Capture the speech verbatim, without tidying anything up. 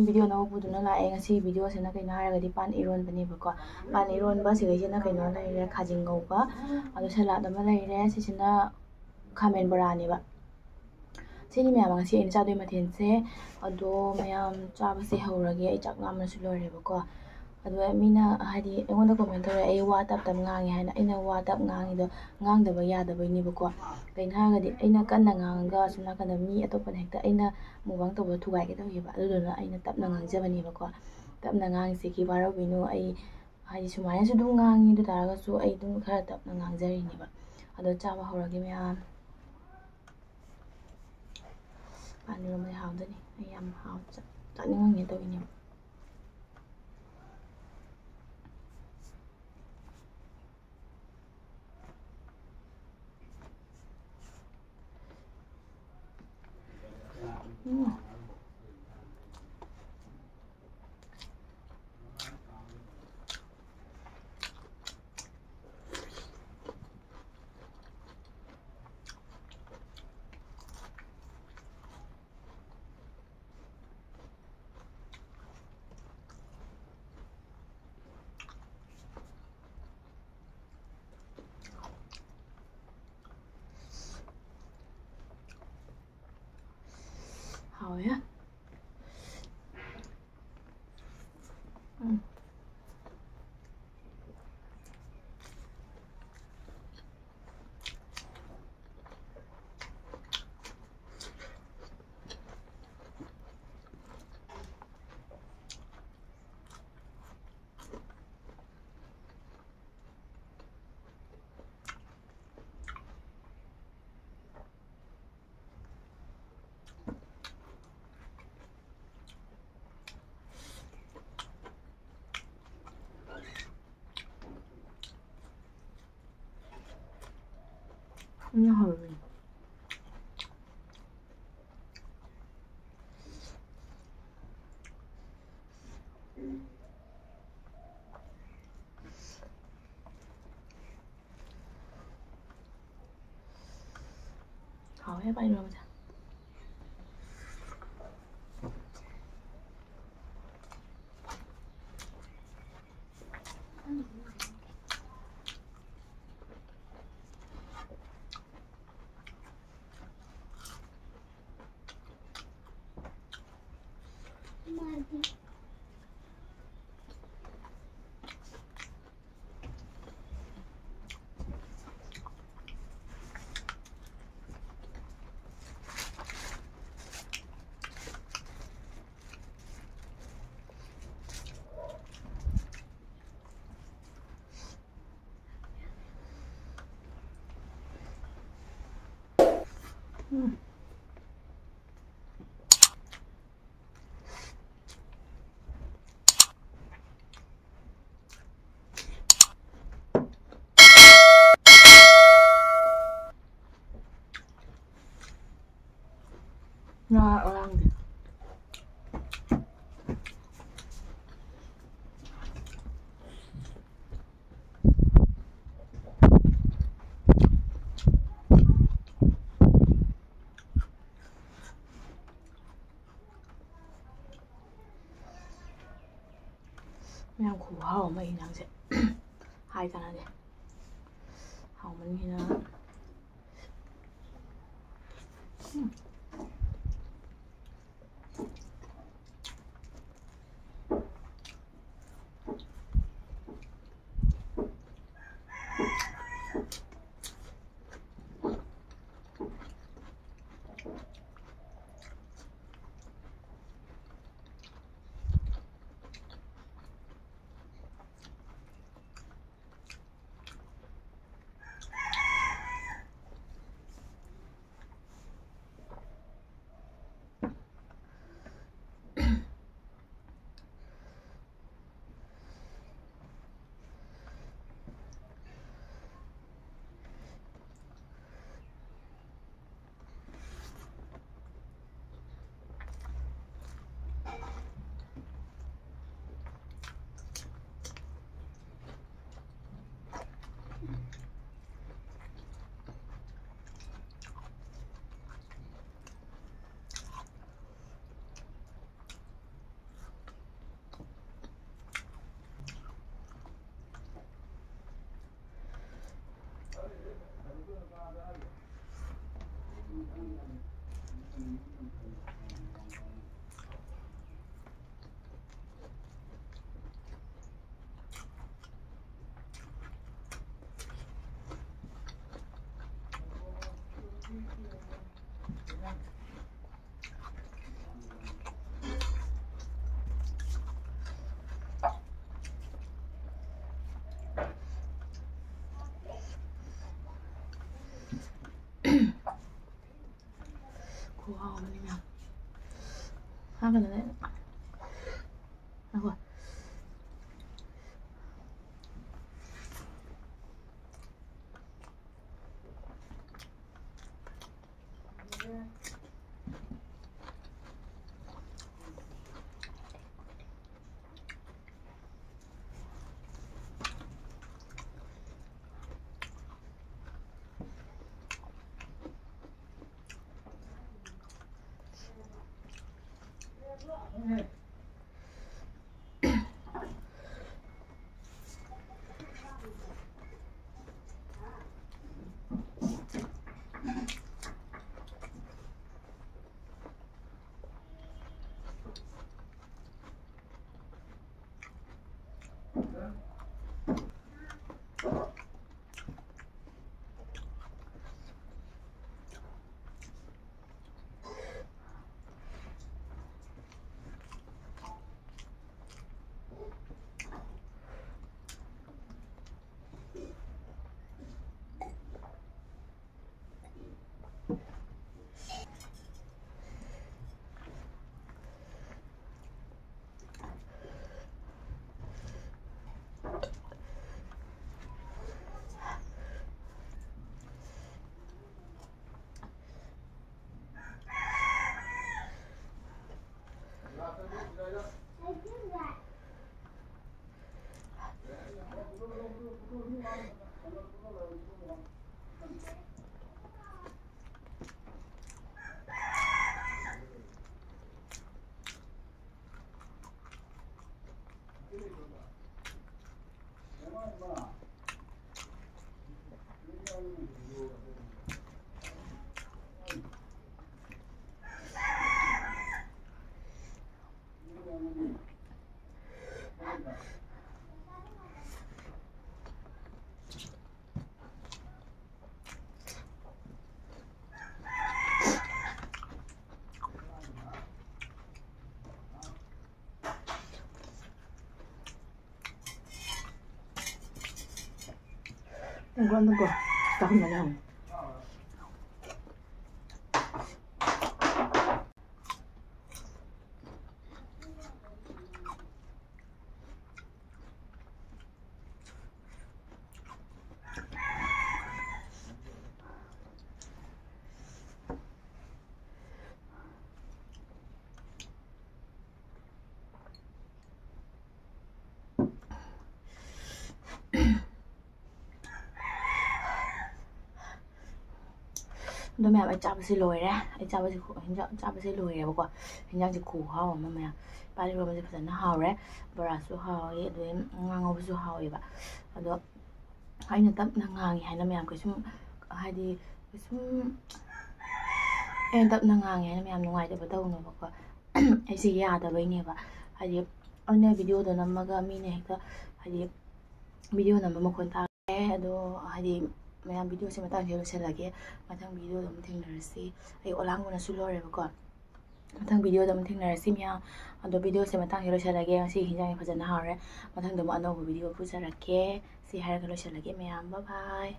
Video ꯑꯅꯧꯕ ꯄꯨꯗꯨꯅ ꯂꯥꯛꯑꯦ꯫ ꯉꯁꯤ ꯚꯤꯗꯤꯑꯣꯁꯤꯅ ꯀꯩꯅꯣ ꯍꯥꯏꯔꯒꯗꯤ ꯄꯥꯟ ꯏꯔꯣꯟꯕꯅꯦꯕꯀꯣ꯫ ꯄꯥꯟ ꯏꯔꯣꯟꯕ ꯁꯤꯗꯩꯁꯤꯅ ꯀꯩꯅꯣ ꯂꯩꯔꯦ, ꯈꯥꯖꯤꯡ ꯉꯧꯕ, ꯑꯗꯣ ꯁꯂꯥꯗ ꯑꯃ ꯂꯩꯔꯦ꯫ ꯁꯤꯁꯤꯅ ꯈꯥꯃꯦꯟ ꯕꯣꯔꯥꯅꯦꯕ꯫ ꯁꯤꯅꯤ ꯃꯌꯥꯝ ꯉꯁꯤ ꯑꯩꯅ ꯆꯥꯗꯣꯏ ꯃꯊꯦꯜꯁꯦ꯫ ꯑꯗꯣ ꯃꯌꯥꯝ ꯆꯥꯕꯁꯦ ꯍꯧꯔꯒꯦ, ꯑꯩ ꯆꯥꯛ ꯂꯥꯝꯕꯅꯁꯨ ꯂꯣꯏꯔꯦꯕꯀꯣ꯫ ꯑꯗꯣ ꯃꯤꯅ ꯍꯥꯏꯗꯤ ꯑꯩꯉꯣꯟꯗ ꯀꯣꯃꯦꯟ ꯇꯧꯔꯛꯑꯦ, "ꯑꯩ ꯋꯥ ꯇꯞ ꯇꯞ ꯉꯥꯡꯉꯦ" ꯍꯥꯏꯅ꯫ ꯑꯩꯅ ꯋꯥ ꯇꯞ ꯉꯥꯡꯉꯤꯗꯣ ꯉꯥꯡꯗꯕ ꯌꯥꯗꯕꯩꯅꯦꯕꯀꯣ꯫ ꯀꯩꯅꯣ ꯍꯥꯏꯔꯒꯗꯤ ꯑꯩꯅ ꯀꯟꯅ ꯉꯥꯡꯉꯒ ꯑꯁꯣꯝ ꯅꯥꯀꯟꯗ ꯃꯤ ꯑꯇꯣꯞꯄꯅ ꯍꯦꯛꯇ ꯑꯩꯅ ꯃꯨꯛꯕꯥꯡ ꯇꯧꯕꯗ ꯊꯨꯒꯥꯏꯒꯦ ꯇꯧꯋꯦꯕ꯫ ꯑꯗꯨꯗꯨꯅ ꯑꯩꯅ ꯇꯞꯅ ꯉꯥꯡꯖꯕꯅꯦꯕꯀꯣ꯫ ꯇꯞꯅ ꯉꯥꯡꯉꯤꯁꯤꯒꯤ ꯋꯥꯔꯧꯕꯤꯅꯨ꯫ ꯑꯩ ꯍꯥꯏꯗꯤ ꯁꯨꯃꯥꯏꯅꯁꯨ ꯑꯗꯨꯝ ꯉꯥꯡꯉꯤ, ꯑꯗꯨ ꯇꯥꯔꯒꯁꯨ ꯑꯩ ꯑꯗꯨꯝ ꯈꯔ ꯇꯞꯅ ꯉꯥꯡꯖꯔꯤꯅꯦꯕ꯫ ꯑꯗꯣ ꯆꯥꯕ ꯍꯧꯔꯒꯦ ꯃꯌꯥꯝ꯫ ꯄꯥꯟ ꯏꯔꯣꯟꯕꯗꯤ ꯍꯥꯎꯗꯣꯏꯅꯤ꯫ ꯑꯩ ꯌꯥꯝ ꯍꯥꯎ ꯆꯥ-, ꯆꯥꯅꯤꯡꯉꯝꯒꯦ ꯇꯧꯔꯤꯅꯦꯕ꯫ ꯎꯝ꯫ ꯍꯥꯎꯋꯦ꯫ ꯎꯝ꯫ ꯎꯝ, ꯍꯥꯎꯋꯦ꯫ ꯍꯥꯎꯋꯦ ꯄꯥꯟ ꯏꯔꯣꯟꯕꯁꯦ꯫ ꯉꯥ ꯑꯔꯥꯡꯕꯤ꯫ ꯃꯌꯥꯝ ꯈꯨꯍꯥꯎ ꯑꯃ ꯏꯟꯖꯥꯡꯁꯦ꯫ ꯍꯥꯏ ꯀꯥꯟꯅꯗꯦ꯫ ꯍꯥꯎꯃꯟꯈꯤꯗꯅ꯫ ꯎꯝ꯫ ꯀꯩꯅꯣꯅꯦ꯫ ꯉꯥꯏꯈꯣ꯫ ꯇꯪꯒ꯭ꯔꯣ, ꯇꯪꯒ꯭ꯔꯣ꯫ ꯆꯥꯛꯈꯨꯝꯗ ꯂꯩꯍꯧꯅꯦ꯫ ꯑꯗꯣ ꯃꯌꯥꯝ, ꯑꯩ ꯆꯥꯕꯁꯦ ꯂꯣꯏꯔꯦ꯫ ꯑꯩ ꯆꯥꯕꯁꯦ ꯈꯨ-, ꯍꯤꯟꯖꯥꯡ ꯆꯥꯕꯁꯦ ꯂꯣꯏꯔꯦꯕꯀꯣ꯫ ꯍꯤꯟꯖꯥꯡꯁꯦ ꯈꯨꯍꯥꯎ ꯑꯃ ꯃꯌꯥꯝ꯫ ꯄꯥꯟ ꯏꯔꯣꯟꯕꯁꯦ ꯐꯖꯅ ꯍꯥꯎꯔꯦ꯫ ꯕꯣꯔꯥꯁꯨ ꯍꯥꯎꯋꯦ, ꯑꯗꯨꯗꯩ ꯉꯥ ꯉꯧꯕꯁꯨ ꯍꯥꯎꯋꯦꯕ꯫ ꯑꯗꯣ ꯑꯩꯅ ꯇꯞꯅ ꯉꯥꯡꯉꯤ ꯍꯥꯏꯅ ꯃꯌꯥꯝ ꯀꯩꯁꯨꯝ, ꯍꯥꯏꯗꯤ, ꯀꯩꯁꯨꯝ ꯑꯩꯅ ꯇꯞꯅ ꯉꯥꯡꯉꯤ ꯍꯥꯏꯅ ꯃꯌꯥꯝ ꯅꯨꯡꯉꯥꯏꯇꯕ ꯇꯧꯅꯣꯕꯀꯣ꯫ ꯑꯩꯁꯦ ꯌꯥꯗꯕꯩꯅꯦꯕ꯫ ꯍꯥꯏꯗꯤ, ꯑꯩꯅ ꯚꯤꯗꯤꯑꯣꯗꯣ ꯅꯝꯃꯒ ꯃꯤꯅ ꯍꯦꯛꯇ, ꯍꯥꯏꯗꯤ, ꯚꯤꯗꯤꯑꯣ ꯅꯝꯕ ꯃꯈꯣꯟ ꯇꯥꯔꯦ꯫ ꯑꯗꯣ, ꯍꯥꯏꯗꯤ, ꯃꯌꯥꯝ, ꯚꯤꯗꯤꯑꯣꯁꯦ ꯃꯇꯥꯡꯁꯤꯗ ꯂꯣꯏꯁꯤꯜꯂꯒꯦ꯫ ꯃꯊꯪ ꯚꯤꯗꯤꯑꯣꯗ ꯑꯃꯨꯛ ꯊꯦꯡꯅꯔꯁꯤ꯫ ꯑꯩ ꯑꯣꯂꯥꯡꯕꯅꯁꯨ ꯂꯣꯏꯔꯦꯕꯀꯣ꯫ ꯃꯊꯪ ꯚꯤꯗꯤꯑꯣꯗ ꯑꯃꯨꯛ ꯊꯦꯡꯅꯔꯁꯤ ꯃꯌꯥꯝ꯫ ꯑꯗꯣ, ꯚꯤꯗꯤꯑꯣꯁꯦ ꯃꯇꯥꯡꯁꯤꯗ ꯂꯣꯏꯁꯤꯜꯂꯒꯦ꯫ ꯉꯁꯤꯒꯤ ꯍꯤꯟꯖꯥꯡꯁꯦ ꯐꯖꯅ ꯍꯥꯎꯔꯦ꯫ ꯃꯊꯪꯗ ꯑꯃꯨꯛ ꯑꯅꯧꯕ ꯚꯤꯗꯤꯑꯣ ꯄꯨꯖꯔꯛꯀꯦ꯫ ꯁꯤ ꯍꯥꯏꯔꯒ ꯂꯣꯏꯁꯤꯜꯂꯒꯦ ꯃꯌꯥꯝ꯫ Bye bye꯫